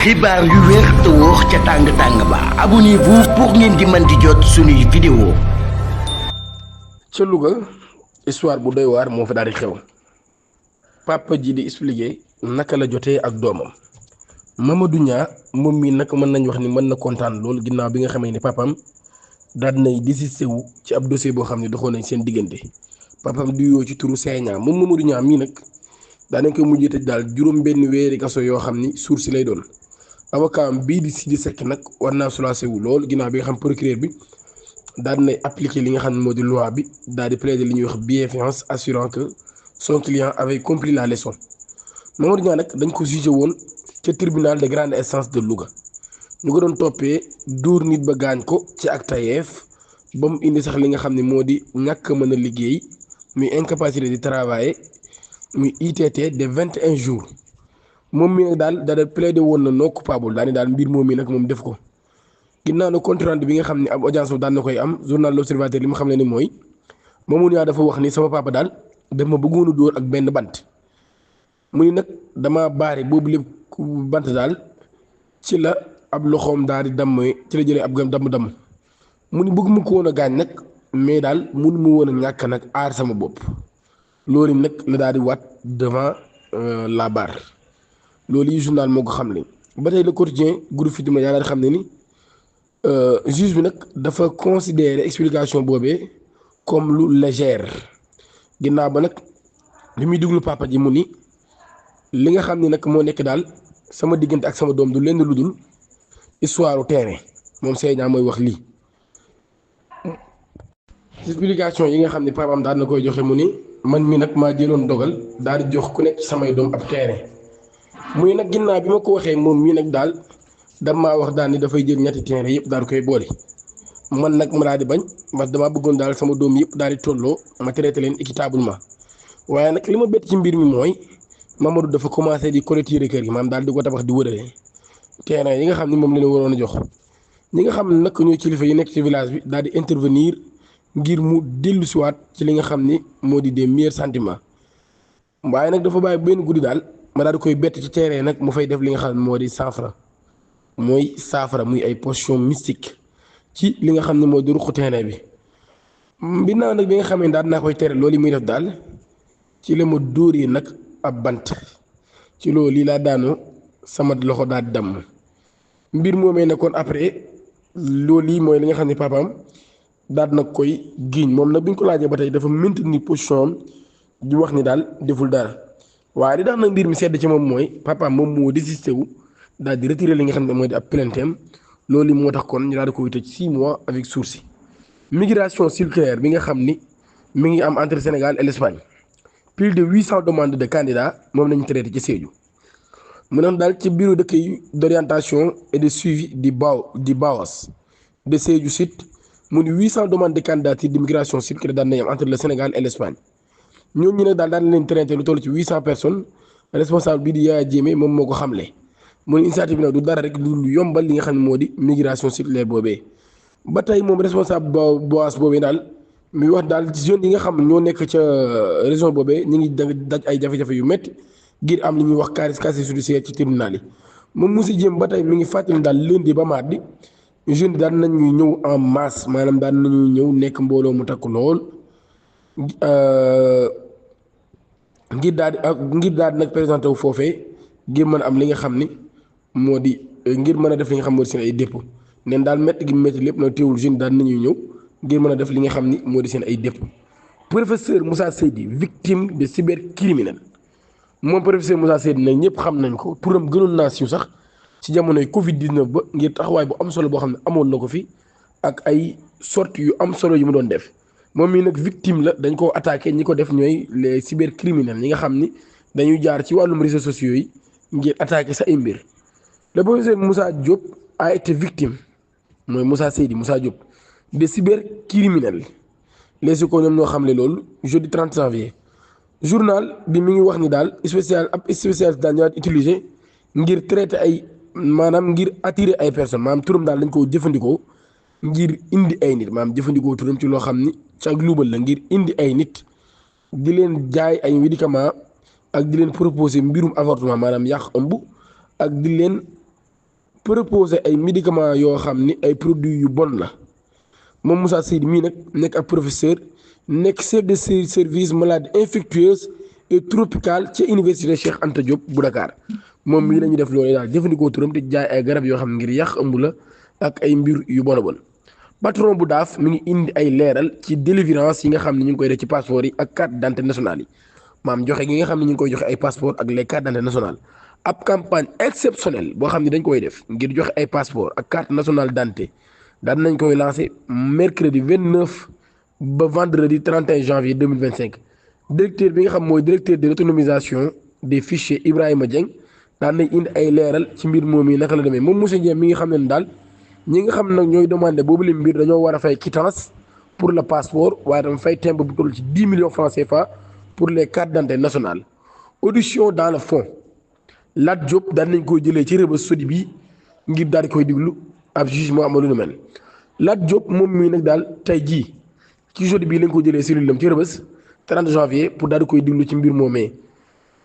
xibaar yu wér te wóor ca tàng ba abonnez-vous pour ngeen di mën di jot suñuy vidéo. ca Louga histoire bu doy waar moo fa daal di xew papa ji di expliquer naka la jotee ak doomam Mamadou Niang moom mii nag mën nañ wax ni mën na kontaan lool ginnaaw bi nga xamee ni papam daal nay désisté wu ci ab dossier boo xam ne doxoon nañ seen diggante papam di yoo ci turu Seyña moom Mamadou Niang mii nag daanañ ko mujjee tëj daal juróom benn weeri kaso yoo xam ni suur si lay doon. avocat am bii di Sidi Seck nag war naa soulagé wu lool ginnaaw bi nga xam procureur bi daal di nay appliqué li nga xam ne moo di loi bi daal di plaider li ñuy wax bienfaisance assurant que son client avait compris la leçon Mamadou Niang nag dañ ko jugé woon ca tribunal de grande instance de Louga ñu ko doon toppee dóor nit ba gaañ ko ci ak tayeef ba mu indi sax li nga xam ne moo di ñàkk mën a liggéey muy incapacité di travailler muy ITT de 21 jours. moom mi nag daal plaidé woon na non coupable daal ni daal mbir moom mi nag moom def ko ginnaaw na compte rendu bi nga xam ne ab audience daan na koy am journal L'Observateur li mu xam ne ni mooy Mamadou Niang dafa wax ni sama papa daal daf ma bëggoon a dóor ak benn bant mu ni nag dama baare boobu lépp bant daal ci la ab loxoom daal di damm ci la jëlee ab damm mu ni bëgg mu ko woon a gaañ nag mais daal mënu mu woon a ñàkk nag aar sama bopp loolu nag la daal di waat devant la barre. loolu yi journal moo ko xam ne ba tey le quotidien groupe Futurs Médias daal di xam ne ni juge bi nag dafa considérer explication boobee comme lu légère ginnaaw ba nag li muy déglu papa ji mu ni li nga xam ne nag moo nekk daal sama diggante ak sama doom du lenn lu dul histoire terrain moom Seyña mooy wax lii. explication yi nga xam ne papaam daal na koy joxe mu ni man mi nag maa jëloon dogal daal di jox ku nekk ci samay doom ab terrain. muy nag ginnaaw bi ma ko waxee moom mii nag daal damaa wax daal ni dafay jël ñetti terrain yëpp daal koy boole man nag ma daal di bañ parce que damaa bëggoon daal sama doom yëpp daal di tolloo ma traité leen équitablement waaye nag li ma bett ci mbir mi mooy Mamadou dafa commencé di clôturer kër gi maanaam daal di ko tabax di wërale terrain yi nga xam ni moom la ñu waroon a jox ñi nga xam ne nag ñooy kilifa yi nekk ci village bi daal di intervenir ngir mu dellusiwaat ci li nga xam ni moo di des meilleurs sentiments waaye nag dafa bàyyi benn guddi daal. ma daal di koy bett ci terrain nag mu fay def li nga xam ne moo di saafara muy ay potion mystique ci li nga xam ne moo di ruqu terrain bi ginnaaw nag bi nga xam ne daal naa koy tere loolu muy def daal ci la ma dóoree nag ab bant ci loolu lii laa daanoo sama loxo daal di damm mbir moomee nekkoon après loolu yi mooy li nga xam ne papaam daal nag koy giiñ moom nag bi ñu ko laajee ba tey dafa maintenir position am di wax ni daal deful dara. waaye li tax nag mbir mi sedd ci moom mooy papa moom moo désisté wu daal di retiré li nga xam ne mooy di ab plainteem loolu moo tax kon ñu daal di koy tëj 6 mois avec sursis. migration circulaire bi nga xam ni mi ngi am entre Sénégal et l'Espagne plus de 800 demandes de candidats moom nañu traité ci Sédhiou mu ne daal ci bureau d'accueil d'orientation et de suivi di BAOS de Sédhiou site mu ni 800 demandes de candidature d'immigration circulaire daan nañ am entre le Sénégal et l'Espagne. ñooñu ñu ne daal daan leen traité lu toll ci 800 personnes responsable bii di Yaya Diémé moom moo ko xamle mu ne initiative bi nag du dara rek lu yombal li nga xam ne moo di migration circulaire boobee. ba tey moom responsable BOAS boobee daal muy wax daal ci jeunes yi nga xam ñoo nekk ca région boobee ñu ngi daj ay jafe-jafe yu métti ngir am li ñuy wax casier judiciaire ci tribunal yi moom monsieur Diém ba tey mi ngi fàttali daal lundi ba mardi jeunes yi daan nañu ñëw en masse maanaam daan nañu ñëw nekk mbooloo mu takku lool. ngir daal di nag présenté wu foofee ngir mën a am li nga xam ni moo di ngir mën a def li nga xam moo di seen ay dépôt neen daal métti gi métti lépp nag teewul jeune daal nañuy ñëw ngir mën a def li nga xam ni moo di seen ay dépôt. professeur Moussa Seydi victime de cybercriminel moom professeur Moussa Seydi nag ñëpp xam nañ ko turam gënoon naa siiw sax ci jamonoy Covid 19 ba ngir taxawaay bu am solo boo xam ne amoon na ko fi ak ay sorties yu am solo yu mu doon def. moom mii nag victime la dañ koo attaqué ñi ko def ñooy les cybercriminels ñi nga xam ni dañuy jaar ci wàllum réseaux sociaux yi ngir attaqué sa ay mbir le professeur Moussa Diop a été victime mooy Moussa Diop de cybercriminels les ko ñoom ñoo xam ne loolu jeudi 30 janvier journal bi mi ngi wax ni daal spécialiste daal ñoo utilisé ngir traiter ay maanaam ngir attirer ay personnes maanaam turam daal dañ koo jëfandikoo ngir indi ay nit maanaam jëfandikoo turam ci loo xam ni ci ak luubal la ngir indi ay nit di leen jaay ay médicaments ak di leen proposer mbirum avortement maanaam yàq ëmb ak di leen proposer ay médicaments yoo xam ni ay produits yu bon la moom Moussa Seydi mii nag nekk ab professeur nekk chef de service maladie infectieuse et tropicale ci université Cheikh Anta Diop bu Dakar moom mii la ñuy def loolu daal jëfandikoo turam te jaay ay garab yoo xam ne ngir yàq ëmb la ak ay mbir yu bon a bon patron bu daaf mi ngi indi ay leeral ci délivrance yi nga xam ne ñu ngi koy def ci passeport yi ak carte d'identité nationale yi maam joxe gi nga xam ne ñu ngi koy joxe ay passeport ak les cartes d'identité nationale ab campagne exceptionnelle boo xam ne dañ koy def ngir joxe ay passeport ak carte nationale d'identité daan nañ koy lancé mercredi 29 ba vendredi 31 janvier 2025 directeur bi nga xam mooy directeur de l'autonomisation des fichiers Ibrahima Dieng daan nañ indi ay leeral ci mbir moom yi naka la demee moom monsieur Dieng mi nga xam ne daal ñi nga xam nag ñooy demandé boobu li mbir dañoo war a fay quittance pour le passeport waaye tam fay timbre bu toll ci 10 millions francs CFA pour les cartes d'identité nationales audition dans le fond Lat Diop daan nañ koy jëlee ci Rebeuss sodi bi ngir daal di koy diglu ab jugement amalu nu mel Lat Diop moom mii nag daal tey jii ci jeudi bii lañ ko jëlee cellule am ci Rebeuss 30 janvier pour daal di koy diglu ci mbir moomee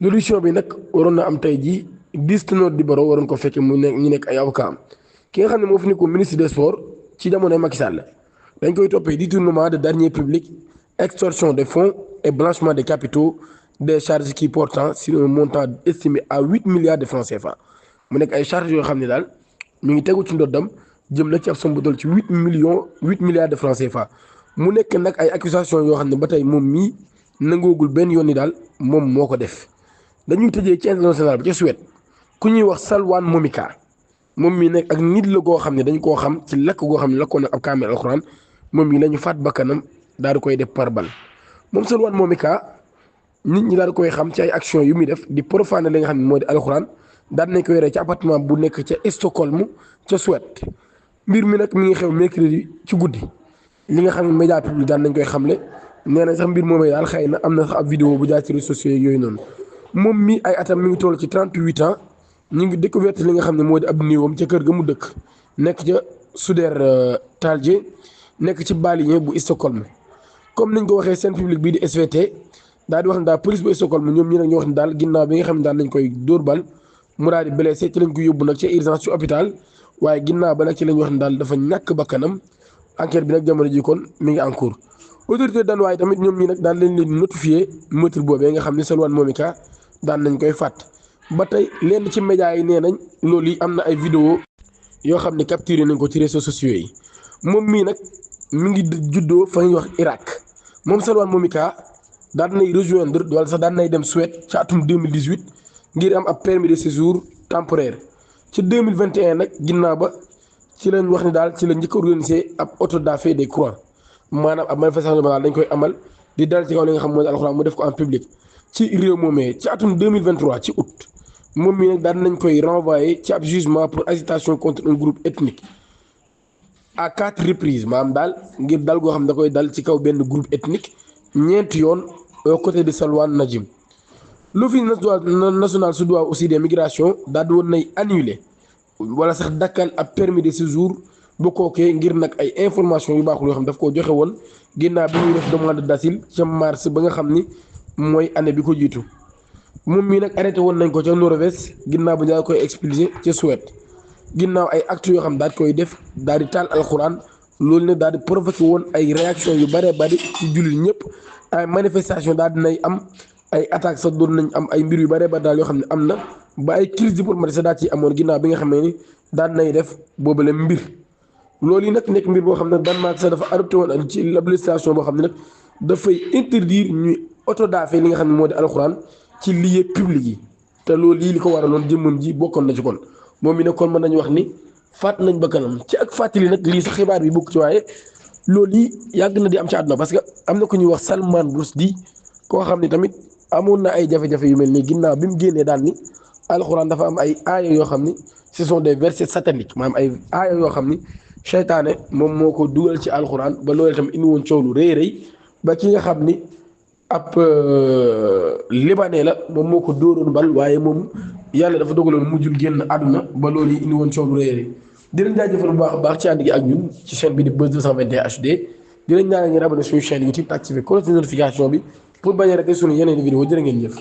l'audition bi nag waroon na am tey jii 10 ténor di baro waroon ko fekkee mu nekk ñu nekk ay avocat am ki nga xam ne moo fi nekkoon ministre des sports ci jamonoy Macky Sall dañ koy toppee détournement de deniers publics extorsion de fonds et blanchiment de capitaux des charges qui portant sur un montant estimé à 8 milliards de francs CFA mu nekk ay charges yoo xam ne daal ñu ngi tegu ci ndoddam jëm nag ci ab somme bu toll ci 8 milliards de francs CFA mu nekk nag ay accusations yoo xam ne ba tey moom mii nangoogul benn yoon ni daal moom moo ko def dañuy tëjee ci international bi ca Suède ku ñuy wax Salwan Momika moom mii nag ak nit la goo xam ne dañ koo xam ci lakk goo xam ne lakkoon nag ab kaamel alxuraan moom mii la ñu faat bakkanam daal di koy def par balle moom Salwan Momika nit ñi daal di koy xam ci ay action yu muy def di profaner li nga xam ne moo di alxuraan daan nañ ko yoree ci appartement bu nekk ca Stockholm ca Suède mbir mi nag mi ngi xew mercredi ci guddi li nga xam ne média public daan nañ koy xamle nee na sax mbir moomee daal xëy na am na sax ab vidéo bu jaar ci réseaux sociaux yooyu noonu moom mi ay atam mi ngi toll ci 38 ans ñu ngi découverte li nga xam ne moo di ab néewam ca kër ga mu dëkk nekk ca Södertälje nekk ci Balinge bu Stockholm comme niñ ko waxee seen public bii di SVT daal di wax ne daal police bu Stockholm ñoom ñi nag ñu wax ne daal ginnaaw bi nga xam ne daal nañ koy dóor bal mu daal di blessé ci lañ ko yóbbu nag ca urgence ci hôpital waaye ginnaaw ba nag ci lañ wax ne daal dafa ñàkk bakkanam enquête bi nag jamono ji kon mi ngi en cours autorité danois tamit ñoom ñi nag daal leen notifié meurtre boobee nga xam ne Salwan Momika daan nañ koy fàtt ba tey lenn ci médias yi nee nañ loolu yi am na ay vidéo yoo xam ne capturé nañ ko ci réseaux sociaux yi moom mii nag mi ngi juddoo fa ñuy wax Irak moom Salwan Momika daan nay rejoindre wala sax daan nay dem Suède ci atum 2018 ngir am ab permis de séjour temporaire ci 2021 nag ginnaaw ba ci lañ wax ni daal ci la njëkk a organisé ab autodafé des croix maanaam ab manifestation daal dañ koy amal di dal ci kaw li nga xam mooy alxuraan mu def ko en public ci réew moomee ci atum 2023 ci août moom mii nag daan nañ koy renvoyé ci ab jugement pour agitation contre un groupe ethnique à 4 reprises maanaam daal ngir dal goo xam ne da koy dal ci kaw benn groupe ethnique ñeenti yoon aux côtés de Salwan Najim l'office national suédois aussi des migrations daal di woon nay annulé wala sax dakkal ab permis de séjour bu kookee ngir nag ay information yu baaxul yoo xam daf koo joxe woon ginnaaw bi ñuy def demande d'asile ca mars ba nga xam ni mooy année bi ko jiitu moom mii nag arrêté woon nañ ko ca Norvège ginnaaw ba daal koy expulsé ca Suède ginnaaw ay actes yoo xam daal koy def daal di taal alxuraan loolu nag daal di provoqué woon ay réaction yu bëree bëri ci jullit ñëpp ay manifestation daal dinay am ay attaques sax doon nañ am ay mbir yu bëree bëri daal yoo xam ne am na ba ay crise diplomatique sax daal ci amoon ginnaaw bi nga xam ne ni daal nay def boobale mbir loolu yi nag nekk mbir boo xam ne Danemark sax dafa adopté woon ci législation boo xam ne nag dafay interdire ñuy autodafé li nga xam ne moo di alxuraan ci lieu public yi te loolu lii li ko waraloon jëmmoon ji bokkoon na ci kon moom mi ne kon mën nañu wax ni faat nañ ba kanam ci ak fàttali nag lii sax xibaar bi bokk ci waaye loolu yi yàgg na di am ci àdduna parce que am na ku ñuy wax Salman Rushdie koo xam ne tamit amoon na ay jafe-jafe yu mel nii ginnaaw bi mu génnee daal ni alxuraan dafa am ay aaya yoo xam ni ce sont des versets sataniques maanaam ay aaya yoo xam ni seytaane moom moo ko dugal ci alxuraan ba loolu itam indi woon coow lu rëy rëy ba ki nga xam ni ab libanais la moom moo ko dóoroon bal waaye moom yàlla dafa dogaloon mujjul génn àdduna ba loolu yi indi woon coow lu rëy rëy di leen jaajëfal bu baax a baax ci ànd gi ak ñun ci chaîne bi di Buzz 221 HD di leen ñaanal ngeen abonné suñu chaîne YouTube activé cloche de notification bi pour bañ a rater suñu yeneen vidéo jërë ngeen jëf